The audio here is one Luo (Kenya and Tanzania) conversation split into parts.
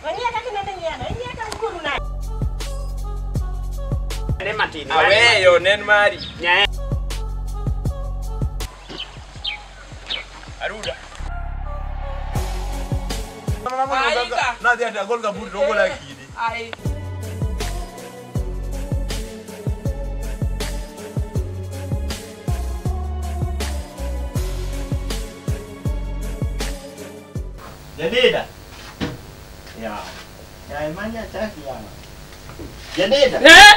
Ong'iya kaka inende ng'iyano, ing'iya ka wuoru nade? Ne matin. Aweyo nen mari. Nyae. Aruda. Aika. Nadhi ati agol ga buri rogola kidi. Ai. Jadida. Ya. Ya imanya chaki ya. Jadida. Eh?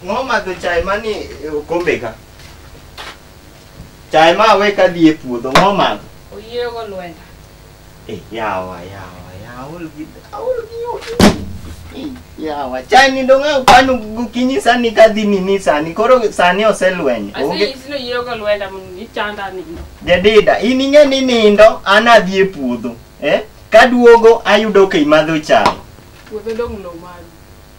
Ng'o madho chai mani okombe ka? Chai ma we ka dhi e puodho, ng'o madho? Oyiego lwenda. Eh, yawa, yawa, yawa, aol gi yawa. Chai ni dong' akano gokinyi sani kadhi nini sani, koro sani oselweny. Asenyisi ni oyiego lwenda mondo ichanda nindo. Jadida, in ing'e ni nindo, an adhi e puodho. Eh? Kaduogo ayudo ka imadho chai. Puodho dong' lowo maru.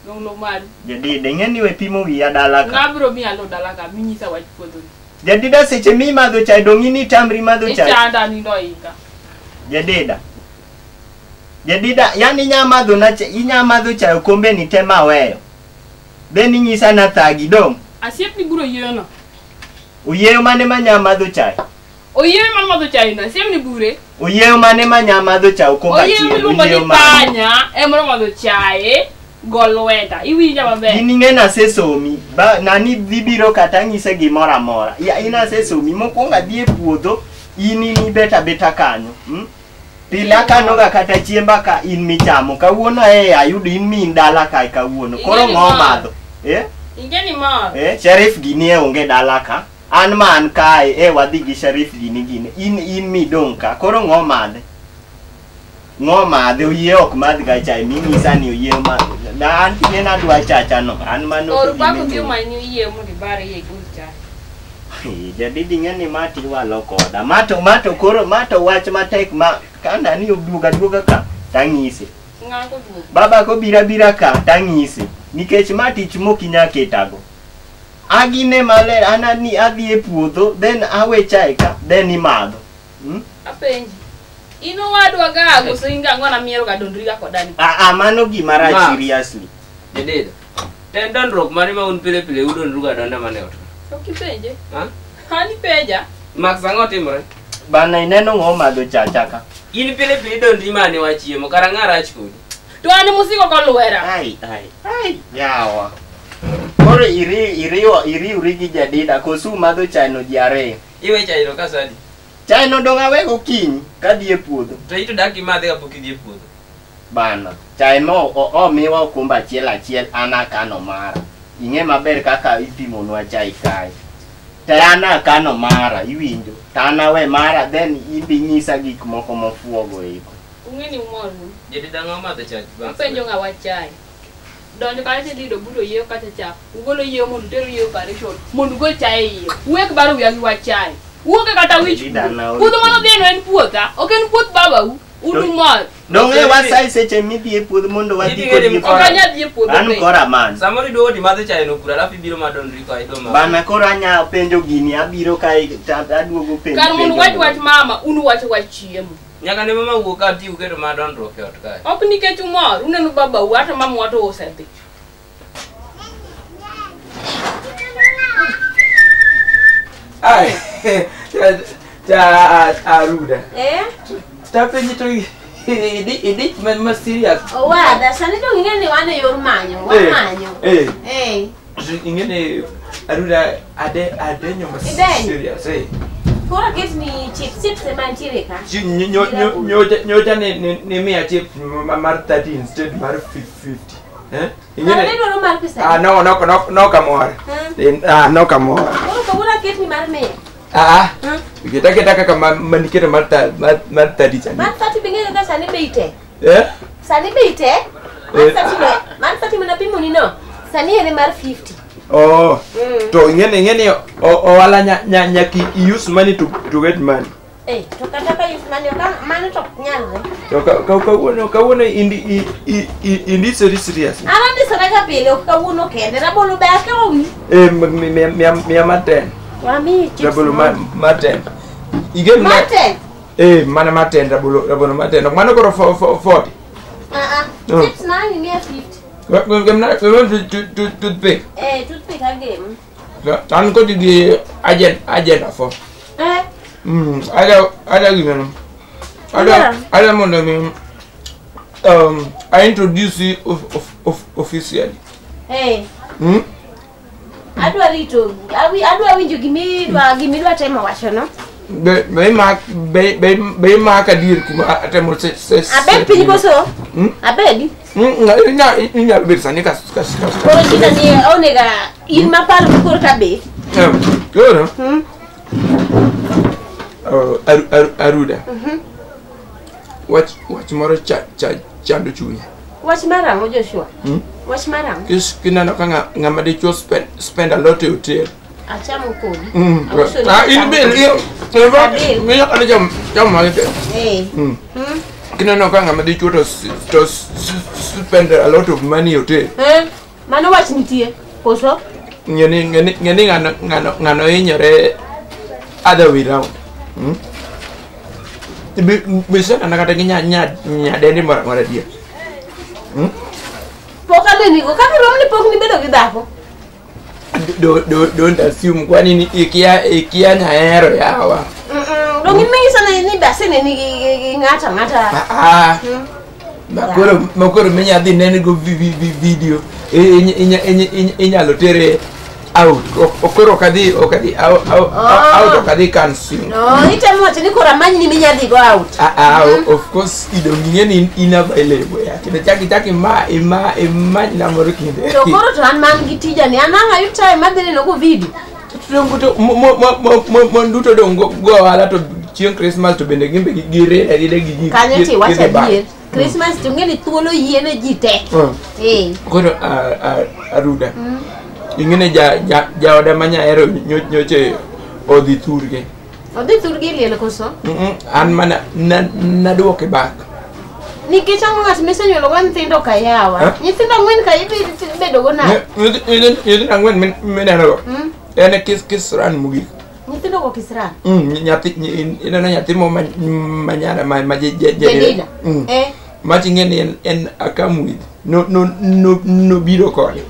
Dong' lowo maru. Jadida, ing'e ni we pimo wiya dala ka. Ng'a biro miya lowo dala ka minyisa wach puodho ni. Jadida seche mimadho chai dong' in itamri madho chai. Ichanda nindo ahinga. Jadida. Jadida, yani inya madho na inya madho chai okombe ni te maweyo. Then inyisa na thagi dong'. Asiepni biro yieyo no. Oyieyo mane manya madho chai? Oyieyo mar madho chai no, asiepni bure. Oyieyo mane manya madho chai okombe Oyieyo achiel. miluongo ni panya ema madho chai go lweta. Iwinja maber. In ing'e nasesomi, ba nani dhi biro kata anyise gimoro amora. Ya in asesomi, mokwongo adhi e puodho, in ibet abeta kanyo. Hmm? Pile akanoga kata chiemba ka in michamo. Kawuono e ayudo in mi in dala kae kawuono. Koro ng'o madho? Eh? Ing'e ni mor. Eh, Sharif gini e onge dala ka. An ma an kae, e wadhi gi Sharif gini gini. In midong' ka. Koro ng'o madhe? Ng'o madhe? Oyie ok madh ga chai. Minyisa ni oyie madh. Na an tinene adwa chacha no. An mano Or bako dhi omanyi oyie mondo ibar iye igol chai. Jadidi ing'e ni ma tiwalo koda. Mato koro mato wach matek ma kanda ni oduoga aduoga ka tang'ise. Ng'a koduogo? Baba kobiro abira ka tang'ise. Nikech ma tich mok inya ketago. Agine maler an ani adhi e puodho then awe chai ka then imadho. Hmm? Apenji. In owadwa ga koso in ga ng'wana miero ga dondri ga koda ni? Ah, mano gima rach seriously. Jadida. Ten dondruok mane ma un pile pile udondru ga donda mane ot. Ok ipenje. Ha? An ipenja. Max ang'o timore? Bana ineno ng'o madho chacha ka? In pile pile idondri mane wachiemo kara ng'a rach kodi? To an musiko kolwera. Ai ai ai yawa. Koro iriwri gi Jadida koso umadho chai no ji ariyo. Iwe chai no ka sadi. Chai no dong' awe gokinyi kadhi e puodho. To ito dak imadhe kapok idhi e puodho. Bana, chai no omiwa okombe achiel achiel an akano mara. Ing'e maber kaka ipimonwa chai kae. To an akano mara, iwinjo. To an awe mara then idhi nyisa gik moko mofuogo eko. Ung'e ni umor un. Jadida ng'o madho chai? Upenjo ng'a wach chai. Donjo kanyo tidhi yudo bur oyieyo kacha cha. Ugolo oyieyo mondo uter oyieyo operation. Mondo ugol chai e iye. Uwek baro wiya gi wach chai. Uonge kata wich kuot. Puodho mano dhieno en puotha. Ok en puoth babau. Un umor. Dong' e wasai seche midhi e puodho mondo wadhi kodi e Ok anyal dhi e puodho An be. kora man. Samoro iduogo timadho chai no kura alafu ibiro madondri ka idwa madho. Bana koro anya penjo gini abiro kae aduogo penjo. Kar mondo uwach wach mama, un uwacho wach chiemo. Nyaka ne mama wuok ka ti uketo ma dondruok e ot kae. Ok nikech umor, uneno babau ato mamwa to osedhi. Ai, ta Aruda. Eh? Tapenji to idich ma serious. Owada, sani dong' ing'e ni wan e yor manyo, wamanyo. Eh. Eh. Ing'e ni Aruda adenyo ma serious. Eh. Koro aket ni chips, chips ema nitiere ka. Nyocha ni miya chips mar 30 instead mar 50. Eh? Kare ne dwaro mar pesa? Ah, no, no, no, no kamor. Ah, no kamor. Koro kawuono aket ni mar mia. Ah, keta keta kaka maniketa mar 30 chani. Mar 30 be ing'eyo kaka sani bei tek. Eh? Sani bei tek. Mar 30 no, mar 30 mana pimoni no. Sani en mar 50. Oh. To ing'e ni ohala nyaka use money to get money. Eh, to kata ka use money ok mano to ok nyalre. To kawuono indi serious. An andisora ga pile ok kawuono kende. Rabolo be akawi. Eh, miya mar 10. Wamiyi chips. Rabolo mar 10. Igem Mar 10? Eh, mana mar 10 rabolo mar 10. Ok mano koro 40. Ah ah. Chips na ni 150. Gemna toothpick. Eh, toothpick agem. An kodi gi agenda for. Eh. Ada gimeno. Ada mondo mi I introduce you officially. Hey. Adwa rito. Adwa winjo gimidwa temo wacho no. Be ma ka dir kuma atemo se. Abed piny koso? Abedi? Inyalo bet sani ka. Koro shida ni onega in maparo koro kabet. Koro? Aruda. Wach moro chando chunya. Wach marang'o Joshua? Wach marang'o? Kineno ka ng'ama dichuo spend a lot e hotel. Achamo kodi. In be kineno ka ng'ama dichuo to spend a lot of money e hotel. Mano wach nitie koso? Ng'eni ng'ano hinyore other way round. Bisenena kata gi nyadendi moro amora adier. Pok anenigo kaka irom ni pok nibedo gi dhako. Don't assume kwani ikia nyahero yawa. Dong inyisa ni be aseneni gi ng'ata ng'ata. Makoro minya dhi nene go video inyalo tere out. Koro ok adhi out ok adhi cancel. No, itemo wacho ni koro amany ni minya dhi go out. Of course idong ing'e ni in available ya. Kendo chak imany na moro kinde. To koro to an man gi tija ni an ang' ayud time madhi neno go video. Mon duto dong go ohala to chieng' Christmas to bende gin be giride arida gi ji. Kanyo to iwacho adier. Christmas to ing'e ni thuolo yiene ji te. Koro Aruda. Ing'e jaoda ma nyahero nyoche odhi thurgi. Odhi thurgi liel koso? An mana naduoke back. Nikech ang'o ng'at misenyuolo go nyithindo ka yawa? Nyithindo ang'wen ka ibedo go nade? Nyithindo ang'wen mineno go. En kisran mogik. Nyithindo go kisran? Nyathi ineno nyathi mo manyara ma Jedida. Mach ing'e ni en akam with. Nobiro kode.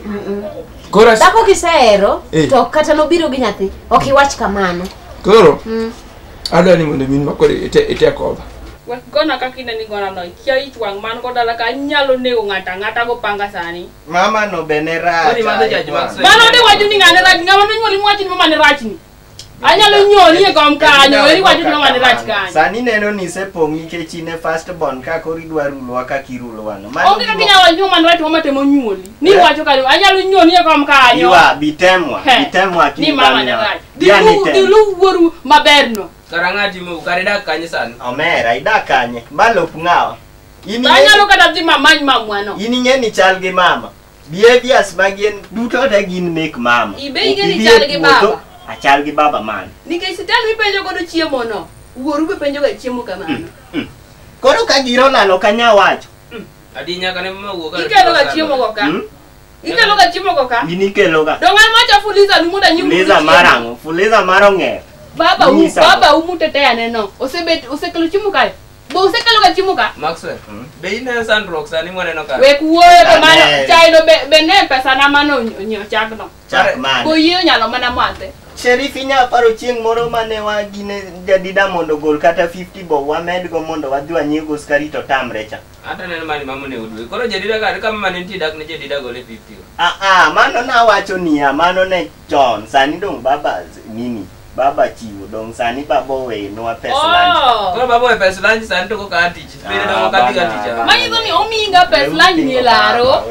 Dhako kisehero to kata nobiro gi nyathi ok iwach kamano. Koro adwa ni mondo min ma koro ite cover. Wek gona kaka ineni gona no. Ikia ich wang' man go dala ka anyalo nego ng'ato ang'ata go panga sani. Mama no be ne rach. Mano de wacho ni ng'ane rach. Ng'ama nonyuoli miwacho ni mama ne rachni. Anyalo nyuoli e kom kanyo, eri wacho ni mama ne rach kanyo. Sani neno ni isepong' nikech in e first born ka koro idwa rulowa kaka irulowa no. Onge kaka inyalo wacho ni mama ne rach mama temo nyuoli. Ni wacho kanyo, anyalo nyuoli e kom kanyo. Iwa, bitemwa, bitemwa ni mama ne rach. Dhilu wuoru maberno. Kara ng'ati mo, kare idak kanye sani? Omera, idak kanye? Ma lop ng'awa? Anyalo kata dhi mamany mamwano. In ing'e ni chal gi mama. Behaviors magien duto te gin mek mama. Ibe ing'e ni chal gi baba. Achal gi baba man. Nikech sital mipenjo godo chiemo no, wuoru be penjo ga chiemo kamano. Koro ka giro lalo kanya wacho. Adi nyaka ne mama wuok. Ikelo ga chiemo go ka. Ikelo ga chiemo go ka. In ikelo ga. Dong an macha fuliza nu mondo anyiew. Fuliza mar ang'o? Fuliza mar ong'er. Baba umutetea neno. Osebet osekelo chiemo kae. Bo osekelo ga chiemo ka. Maxwell. Be ineno sandruok sani mwaneno ka. Wek wuoyo to mano chai no be ne pesa na mano onyiewo chagno. Chak mane. Boyie nyalo mana mathe. Sheriff inya paro chieng' moro mane wagine jadida mondo ogol kata 50 bo wamedgo mondo wadhi wanyiew sukari to tamre cha. Ata neno mani mama ne odwe. Koro jadida kar kama mane nitie dak ne jadida gole 50. Mano nawacho niya, mano ne chon. Sani dong baba nini? Baba chiwo dong sani baba owenwa pes lunch. Koro baba owe pes lunch sani to koka tich. Bende dong ok adhi ga tich. Manyiso ni omiga pes lunch ni laro.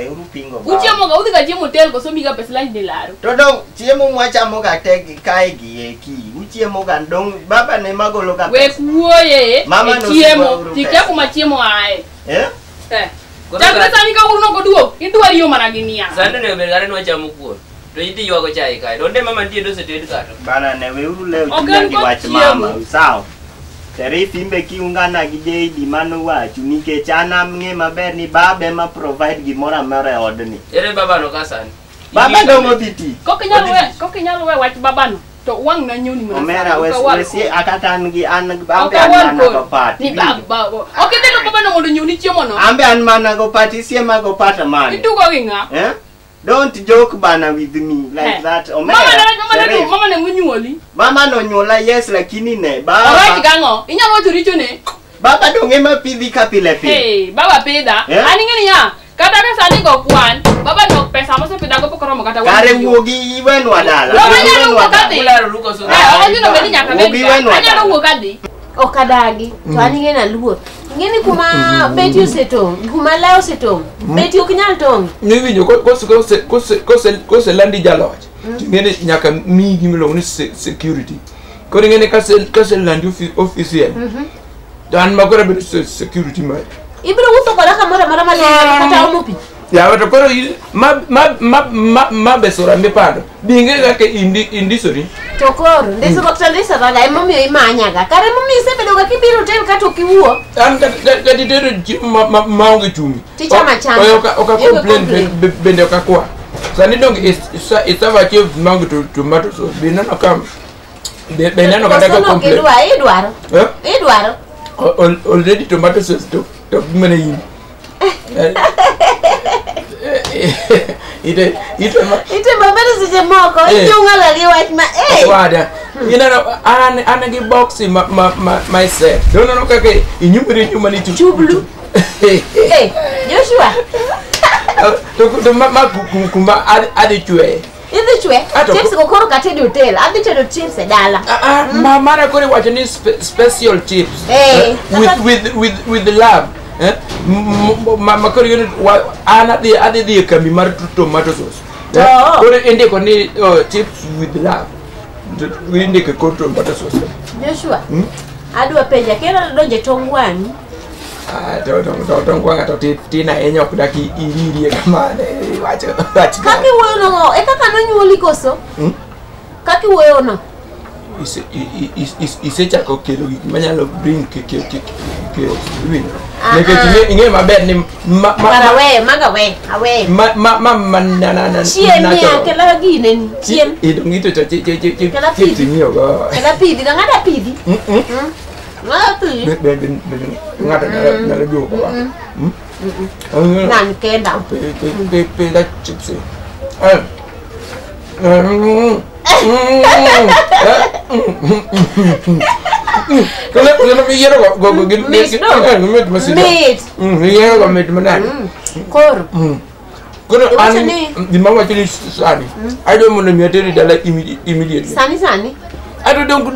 Uchiemo ga udhi ga chiemo hotel koso omiga pes lunch ni laro. To dong chiemo mwachamo ga te kae gi eki. Uchiemo ga dong baba ne magolo ga. Wek wuoye e chiemo. Tikia kuma chiemo ae. Eh? Eh. Chakre sani ka wuono koduogo idwaro yo mana gi niang'. Sani ne ber gare nwachamo kuon. To idhi ywago chai kae. Donde mama nitie doseted kata. Bana ne weuru lew chunya gi wach mama. Sawa. Sheriff imbe kiungana gi JD mano wachu nikech an ang'e maber ni baba ema provide gimoro amora e odni. Ere baba no ka sani? Baba dong odhi tich. Kok inyalo we wach babano. To wang' na nyoni mana. Omera wesi akata an gi an ambe an mana go party. Ni baba. Ok idhi lupo bano mondo nyoni chiemo no. Ambe an mana go party siema go party man. Itugo gi ng'a? Eh? Don't joke bana with me like that. Omera. Mama ne munyuoli. Mama no nyuola yes lakini ne baba. Orach gang'o? Inyalo wacho richo ne? Baba donge ma pidhi ka pile pile. Hey, baba pidha. An ing'e niya, kata ka sani go kwan, baba nok pesa mosepidha go pok oromo kata wan. Kare wuogi iwenwa dala. Anyalo wuok adhi. Anyalo anyalo wuok adhi. Ok adagi, to an ing'e naluor. Ing'e ni kuma beti osetong', kuma law osetong', beti ok nyal tong'. Niwinjo koselandi jaloch, to ing'e ni nyaka miyi gimiluongo ni security. Koro ing'e ni kaselandi official, to an ma koro abedo security mari. Ibiro wuotho koda kamoro amora maler kata omo pi. Ya to koro ma besora mipando. Bi ing'e kaka indisori. To koro ndisruok to ndisraga emomiyo imanyaga. Kare emomiyo isebedoga kibiro hotel kata ok iwuo. An kata itedo chiemo maonge chumbi. Tichamo achama. Ok a complain bende ok akwa. Sani donge isava chips maonge tomato sauce. Be ineno ka be ineno kata ka complain. Idwaro. Idwaro. Already tomato sauce to mana in. Ite maber seche moko ichung'aga gi wach ma wada. Ineno an gi boxi ma myself. Doneno kaka inyumri nyuma ni chublu. Joshua. To ma kuma adhi chwe. Idhi chwe? Chips go koro katedo hotel. Adhi tedo chips e dala. Mara koro iwacho ni special chips. With love. Ma koro an adhi dhi e kambi mar tomato sauce. Koro indiko ni chips with love. Indiko kor tomato sauce. Joshua, adwa penja kendo donjo e tong wang'i. Tong wang'a to tin ahinya ok dak iririe kamano iwacho. Kaka iwuoyo no e kaka nonyuoli koso? Kaka iwuoyo no? Isechako kelo gik manyalo bring iwinjo. Nikech ing'eyo maber ni Kara we, maga we, awe. Ma na Chiem ya, kela gine ni, chiem. Idong ito to Kela chips pidhi. ing'iyo go. Kela pidhi, ng'ada pidhi. Ng'ada pidhi. Ng'ato nyalo juko wa. Nan kenda. Pidha chips. Mit no? Mit. Yiero go mit manade. Koro. Koro an gima wacho ni sani adwa mondo mi ateri dala immediately. Sani sani? Adwa dong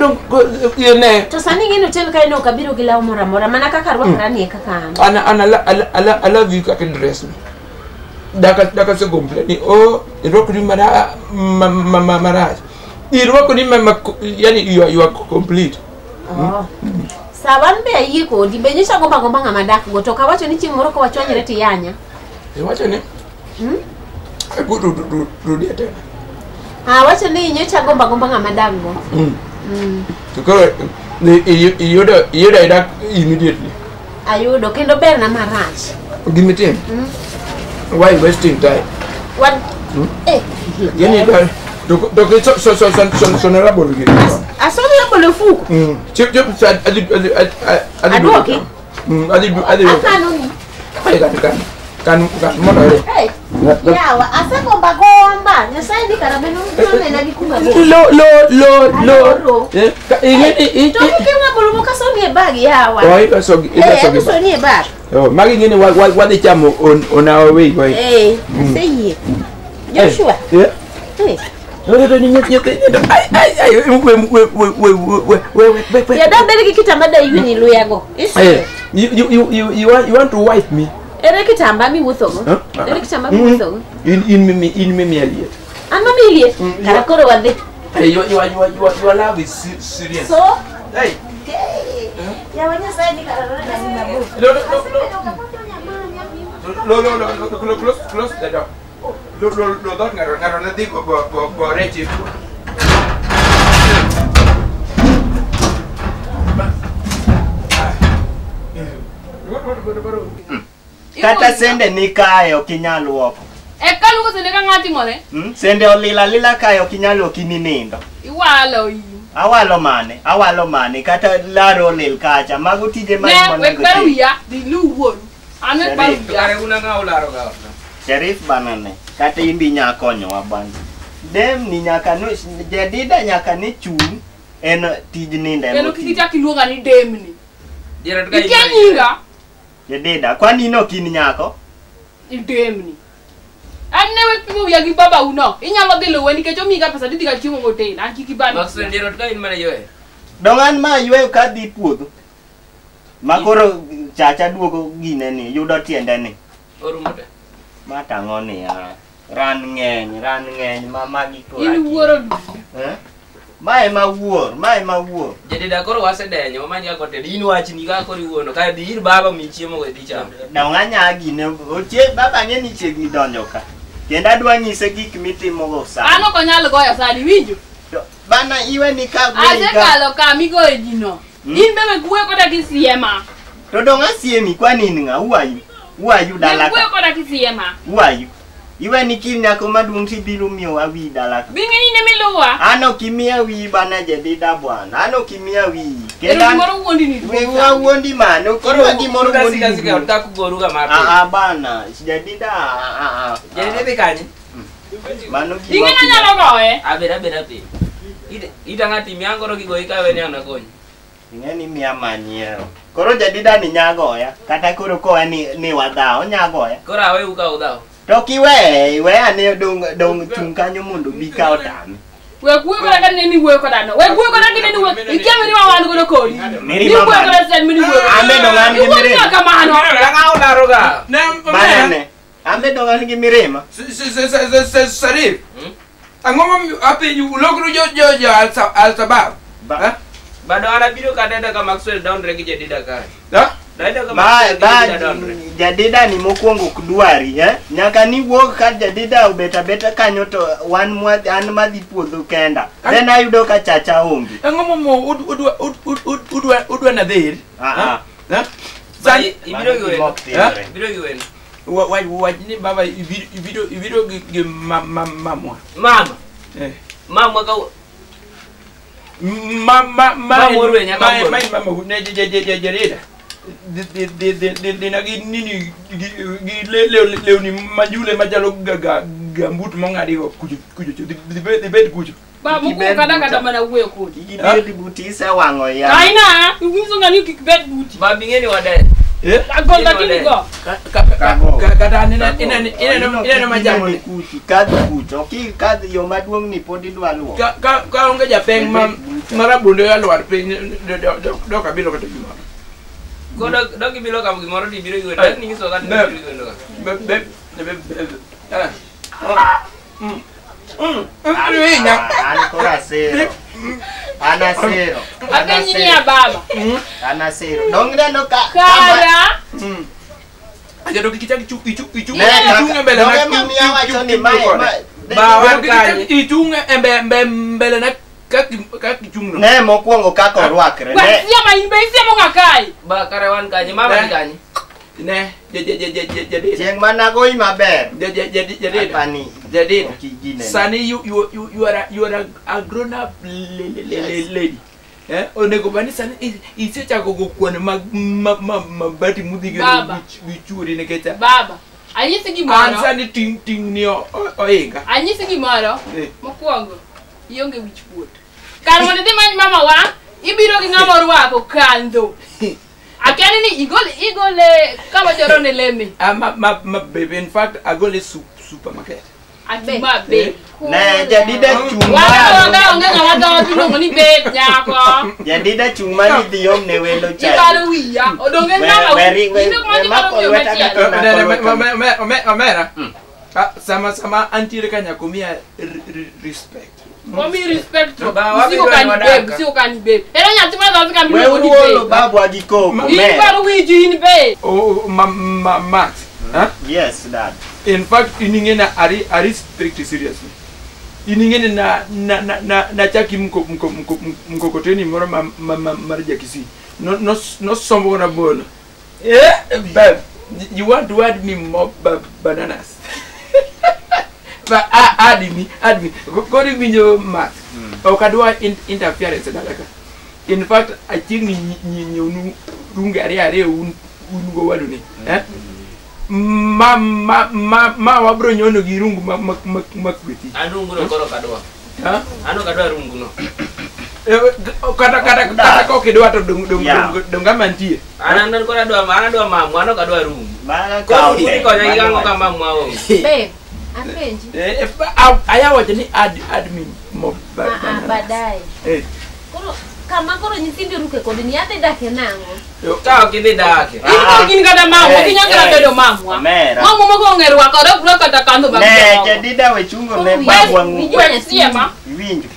ne. To sani ing'e ni hotel kae no ok abiro gi law moro amora mana kaka arwakora ni e kaka an. An I love you kaka dress ni. Daka se complain ni oh irwakori marach. Irwakori ma yani you are complete. Oh. Sawa an be ayie kodi be nyocha gomba gomba ng'ama dak go to kawacho ni chieng' moro ka wachwanyre to iyanya. Iwacho ni? Rudia tena. Awacho ni nyocha gomba gomba ng'ama dak go. To koro iyudo idak immediately. Ayudo kendo berna marach. Gimitim? Why wasting time? What? Yani to so rabolo gi. Asomo rabolo fuko. Chip adhi Aduoki? Adhi. Akano ni. Ai kan mondo ere. Yawa asegomba gomba. Nyasaye ni kara beno nonena gi kuma go. Lo. To kike rabolo moko asoni e bag yawa. Oh, isogi. Asoni e bag. Oh, magi ng'eni wadhi chamo on our way. Aseyie. Joshua. Yeah. No, ai we. Ya da bed gi kitamba da yweni luyago. You want to wipe me? Ere kitamba miwuothogo? Ere kitamba miwuothogo? In me liet. An ma mi liet? Kara koro wadhi. Hey, your love is serious. So? Hey. Yawa Nyasaye ni kara nonena gi mabor. No, close the door. Lo dhoot ng'ato ne dhi gore chip. Kata sende ni kae ok inyal luoko. E kaluoko sende ka ng'a timore? Sende olil alila kae ok inyal luoki minindo. Iwalo in. Awalo mane kata laro lil kacha mago tije ma Ne wek baro wiya dhi luw wuonu. An wek baro wiya. Kare un ang'o ularo ga ot? Sherif banane kata imbi nya konyowa bana. Dem ni nyaka no Jedida nyaka ne chung en tij nindo Kendo kik ichak iluonga ni demni. Dier ot ka Ikia nyinga? Jedida kwani in ok in nyako? Idemni. An ne wek pimo wiya gi babau no. Inyalo dhi luwe nikech omiyi ga pesa tidhi ga chiemo gotel. An kik iban. Maxwell dier ot ka in mana yweyo. Dong an ma yweyo ka dhi puodho. Ma koro chacha duogo gine ni yudo tiende ni. Orumo te. Ma tang'o niya. Ran ng'eny ma magi koro. In wuoro duto. Eh? Ma ema wuor, Jedida koro wasedenyo, wamany kaka otedo. In wachni kaka koro iwuondo. Kae dhi ir baba mi chiemo go idhi chamo. Dong anya gine ochie baba ng'e ni chiegni donjo ka. Kendo adwa nyise gik mitimogo sani. An ok onyal goya sani, iwinjo? Bana iwe ni ka gweyi ka. Asekalo kama igoye ji no. In be wek wuoyo koda kisiema. To dong asiemi kwani in ng'a? Who are you? Who are you Wek dala wuoyo ka? koda kisiema. Who are you? Iwe ni kin nyako maduong' tibiro miyowa wiyi dala ka. Bi ng'e ni in emiluwa. An ok imiya wiyi bana Jedida bwana. An ok imiya wiyi. Ero Kendo an gimoro wuondi ni duong' we sani. wuondi mane? Koro Koro gimoro uga wuondi sika ni sika duong'. ot ka kugoru ga mapiyo. Ah bana, Jedida ah. Jedida dhi kanye? Mano gima Ing'e ni anyalo goye. Abed abeda piny. Ita ng'ati miya koro gigoyi ka we ni ang' nakonyi. Ing'e ni miya manyiero. Koro Jedida ni nyagoya. Kata koro kowe ni wadhaw, onyagoya. Koro aweu ka udhaw. To kiweye, iwe ane dong chung' kanyo mondo bi ka otame. Wek wuoyo koda ka nene ni wuoyo koda no. Wek wuoyo koda ka nene ni wuoyo. Ikia mirima wan godo kodi. Mirima Ni wuoyo mane? koda sani mini wuoyo. An be dong an gi Iwuoyo mirima. kamano. Ang'o ularo ga? Ne Bana ne. An be dong an gi mirima. Sharif. Ang'o momiyo apenjo ulokru jo Al-Shabaab? Ba- Bado an abiro kata ka Maxwell dondre gi Jedida kae. Ha? Dayudo ka Ma Maxwell gi ba Jedida dondre. Jadida ni mokwongo ok dwari, eh? Nyaka ni wuog ka Jadida obet abeta kanyo to wan mwa an madhi puodho kenda. Then ayudo ka chacha onge. Ang'o momiyo udwa nadhir? Ah Ha? Sani Sani ibiro gi wendo. timore. Ibiro gi wendo. wach ni baba ibiro gi mamwa. Mama. Eh. Mama ka Ma ma ma Mama orwe nyaka ma wuoro. ma mama ne Jedida. Dina gi nini gi lewni majule machalo gambut mong'adi go kucho kucho dhi bed kucho. Ba mokwongo kata kata mana wuoyo kodi. Kik ibed buti isewang'o yamo. Aina, iwinjo ng'ani kik bed buti. Babi ng'e ni wadenyo. Eh? Agol lakini go. Kata ineno majamo ni. Kuchi kadh kucho. Ok kadh yo maduong' ni pod idwa luwo. Ka onge japeng ma rabunde alwar piny dok abiro kata gimoro. Ko dok ibiro kamo gimoro to ibiro gi wendo. Dak ninyiso kata ni ibiro gi wendo ka. An koro asero. An asero. Apenji niya baba. An asero. Dong ineno ka Kara. Aja dok kichak ichung Ne, ichung e mbele dong na ema miyo awacho ni mae Ba wan kanye? ichung e mbele na kaka ichung no. Ne mokwongo kaka orwakre. Wek Ne. siema in be isiemo ng'a kae. Ba kare wan kanye? Mama ni kanye? Ne Jedida. Chieng' managoyi maber. Jedida. Apani. Jedida. Ok iginene. Sani you are a grown up lady. Eh, onego bani sani isechako go kwan mag mabati mudhi go gi chuori nikech Baba, anyisi gimoro. An sani ting' ni oinga. Anyisi gimoro. Mokwongo, ionge wich kuot. Kar mondo idhi many mama wa, ibiro gi ng'ama orwako kandho. Akiani ni igole kama choro ne leme. Ma baby, in fact agole supermarket. Atuma be. Ne Jadida chung' Wan malo. onge ng'ama dhoot iluongo ni babe nyako. Jadida chung' malo idhi omne welo cha. Ibaro wiya. Odonge mama. We mako lweta kaka Omera. Sama antiere ka nyako miya respect. Omi respect. Usiko kani babe, usiko kani babe. Ero nyathi ma dhoot kama iluongo ni babe. We uolo babwa gi koko. Ibaro wiji in babe. Oh, Max. Huh? Yes, Dad. In fact, iningena I respect seriously. Iningene na chaki mkokoteni moro mar Jakisi. No sombo na bono. Eh, babe, you want to add me more bananas? But add me. Kori winjo Max. Ok adwa interference e dala ka. In fact, achiegni nyiewnu runge ariyo un go wadu ni. Eh? Ma wabro nyono gi rungu ma kweti. An rungu no koro kadwa. Ha? An ok adwa rungu no. Kata ka ok idwa to dong kama nitie. An koro adwa mamu, an ok adwa rungu. Koro ikonya gi ang'o ka mamu aonge? Babe, apenji. Aya wacho ni admin mo baadaye. Koro kama koro nyithindo ruke kod ni adhi dake nang'o? Ka ok idhi dake. In ok in kata mamu, ok inyal kata bedo mamu. Mamu moko ong'e rwakore ok rwak kata kandho mag jomoko. Ne, Jedida we chungo ne babwa ng'u. We siema. Iwinjo.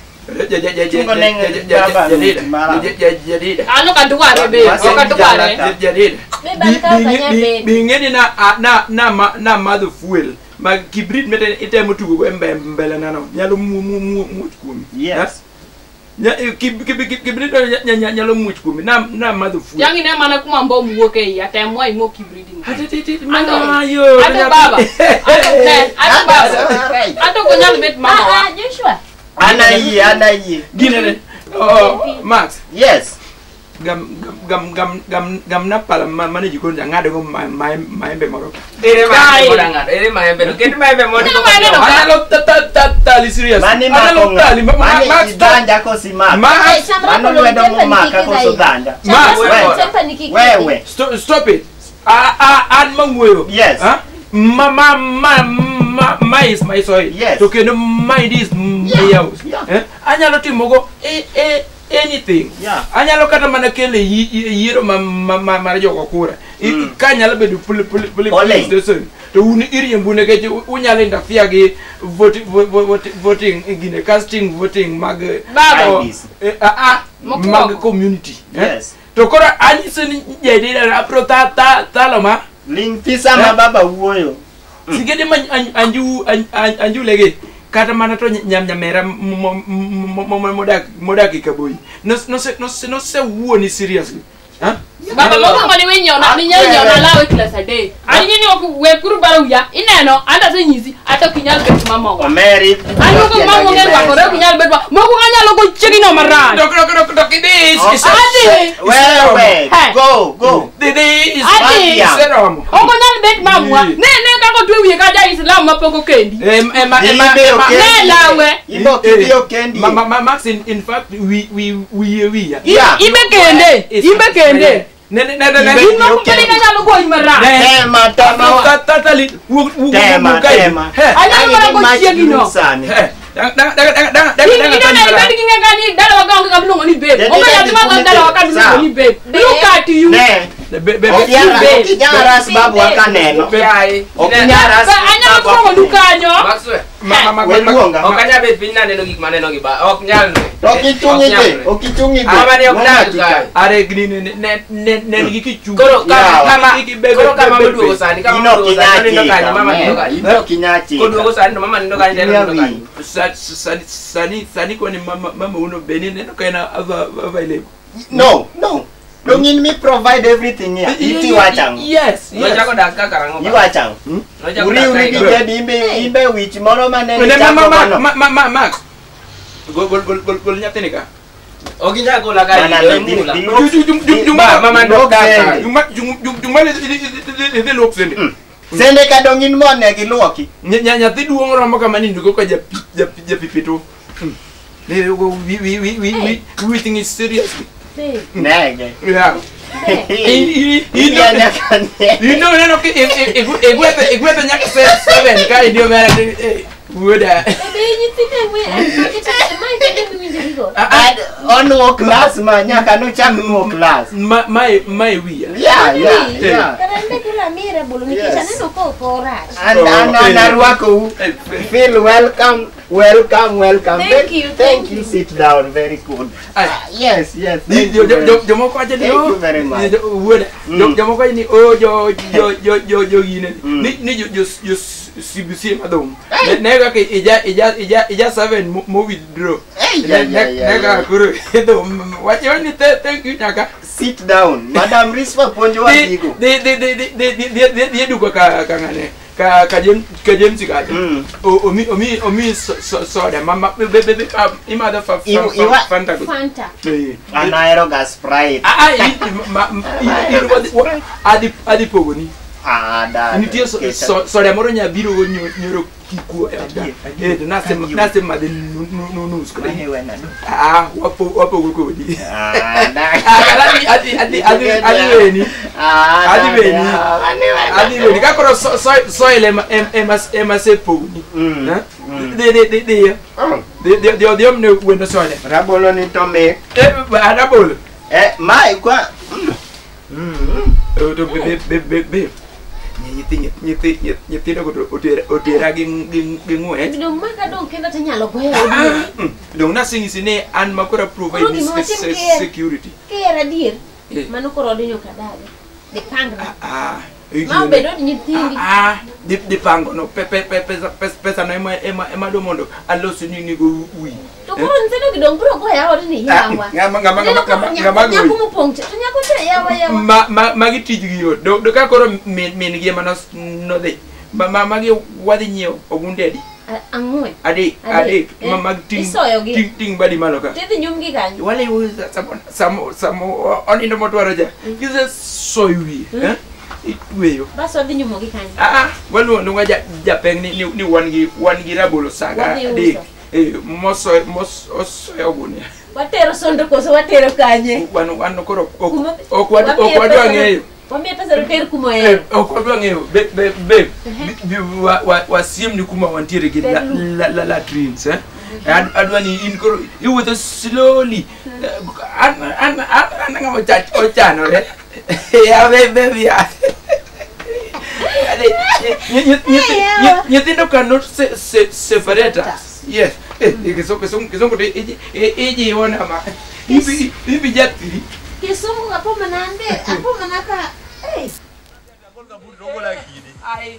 Chungo ne baba mara. Jedida. An ok adware be, ok adware. Jedida. Be ing'eni na madho fuel. Ma kibrit mete itemo tugo go mbele nano. Nyalo muoch kuomi. Yes. Kibrit nyalo muoch kuomi. Na madho fuel. Yang ine mana kuma mbom wuok e iya, tem wa imok kibridi no. Ayo. Ato baba. Ato ne, ato baba. Ato ok onyal bet mama wa. Joshua. Ana yie. Gine. Max. Yes. Gam na pala mane jikoni ang'ado go maembe moro. Ere maembe moro ang'ado, ere maembe no. Ket maembe moro. Anyalo tali serious. Anyalo tali. Max dhanja kosi Max. Mano lwedo momaka koso dhanja. Max. Wewe. Stop it. An mawuoyo. Yes. Ma is my soil. Yes. To kendo mine is my house. Anyalo timo go anything. Yeah. Anyalo kata mana kele yiero mar jogo kura. Ka nyalo bedo police station to un iriembu nikech unyalo interfere gi voting gine casting voting mag mag community. Yes. To koro anyiso ni Jedida abro thalo ma ling pisa ma baba wuoyo. Sigede ma anju lege kata mana to nyamera modak e Kaboyi. No se wuoni seriously. Ha? Baba mokwongo ni winyona ni nyalo nyiewona law e klas adek. An ing'e ni ok we kuru baro wiya. Ineno an to asenyisi ata ok inyal bet mamawa. Omeri. An moko mama ong'e rwakore ok inyal bet moko anyalo go chiegi no marach. Dok idhi. Adhi. Wewe. Go. Dhi. Adhi. Iseromo. Ok onyal bet mamwa. Ne kaka otwe wiye ka ja Islam mapok okendi. Ema Ne lawe. Ibo kidhi okendi. Max in fact we Yeah. Ibe kende. Ibe kende. Ne. In moko podi kanyalo goyi marach. Tema. Totally. Tema. Anyalo mana go chiegi no. Dang. Ibed gi ng'e ni dalawa ka onge kama iluongo ni babe. Onge nyathi ma dhi dalawa ka iluongo ni babe. Look at you. Ne. Ok inyal ras babu akaneno. Ok inyal ras. Anyalo kuongo nu kanyo. Maxwell. Weluonga. Ok anyal bet piny naneno gik maneno gi ba. Ok nyal ne. Ok ichungi be. Ok ichungi be. Ama ne ok nyal kae. Are gini ne gi kichungi. Koro kama moduogo sani, kama moduogo sani nindo kanye, mama nindo kanye. Ino ok inyal chika. Koduogo sani to mama nindo kanye, nindo kanye. Sani koni mama uno beni neno ka en available. No. Don't need me provide everything here. Iti wachang. Yes. Nochako dak kaka rang'o. Iwachang. Uri uri gi imbe wich moro mane nichako mano. Max. Gol nyathini ka. Ok inyal gola ka. Mama Juma idhi luok sende. Sende ka dong in mone gi luoki. Nyathi duong' romo kama nindo go ka japipito. We think it's serious. Nege. Yeah. You know, igwetho nyaka 7 ka idio mere wuoda. Onuo class ma nyaka nochak nuo class. Mae wiya. Yeah. And arwakou. Feel welcome. Thank you. Thank you. Sit down. Very good. Yes. Jomoko wacho ni Thank you very much. Wuoda. Jomoko wacho ni o jo gine. Ni jo CBC madhum. Ne kaka ija 7 mo withdraw. Ne kaka koro wacho ni thank you nyaka. Sit down. Madam Rispa puonjowa gigo. Dhi e duka ka ng'ane. Ka James kacha. Omi soda mama be imadho Fanta. Fanta. An ahero ga Sprite. Adhi pogoni. Nitie soda moro nya biro go nyoro kikuo e ot. Nase madhe nus kode. Wapogo kodi. Adhi weni. Ka koro soil ema sepogoni. Dhi omne wendo soda. Rabolo ni to mit. Rabolo. Mae kwa. To be. Nyithindo go otera gi ng'wech. Dong maka dong kendo to nyalo goyo. Dong naseng'isi ni an ma koro provide ni security. Ker adier. Mano koro odinyo kadaga. Dipangna. Ma obedo od nyithindi. Dipango no pesa no ema do mondo alos ni go wi. To koro nyithindo gi dong biro goya odni yawa. Ng'ama nyako mopong' to nyako cha yawa. Magi tijgi yot. Do ka koro min gi ema nodhi. Magi wadhi nyiewo ogunde adi? Ang'wen. Adek. Mag ting' badi malo ka. Tidhi nyumgi kanyo. Wale samo onindo motwaro cha. Kisesoyo wiye. Itweyo. Bas wadhi nyumogi kanyo. Waluongo japeng' ni wan gi rabolo saga adek. Mosoyo ogunia. Watero sondo koso watero kanye? Wan koro ok wadwa ng'eyo. Wamiye pesa to ter kuma ohero. Ok wadwa ng'eyo. Be wasiem ni kuma wantiere gi latrines. Adwa ni in koro iwuotho slowly. An ng'ama ochanore. Ya be ya. Nyithindo cannot separate us. Yes. Kisungu to ijiwo nama. Ibi jathiri. Kisungu apo mana ande, apo mana ka. Ai.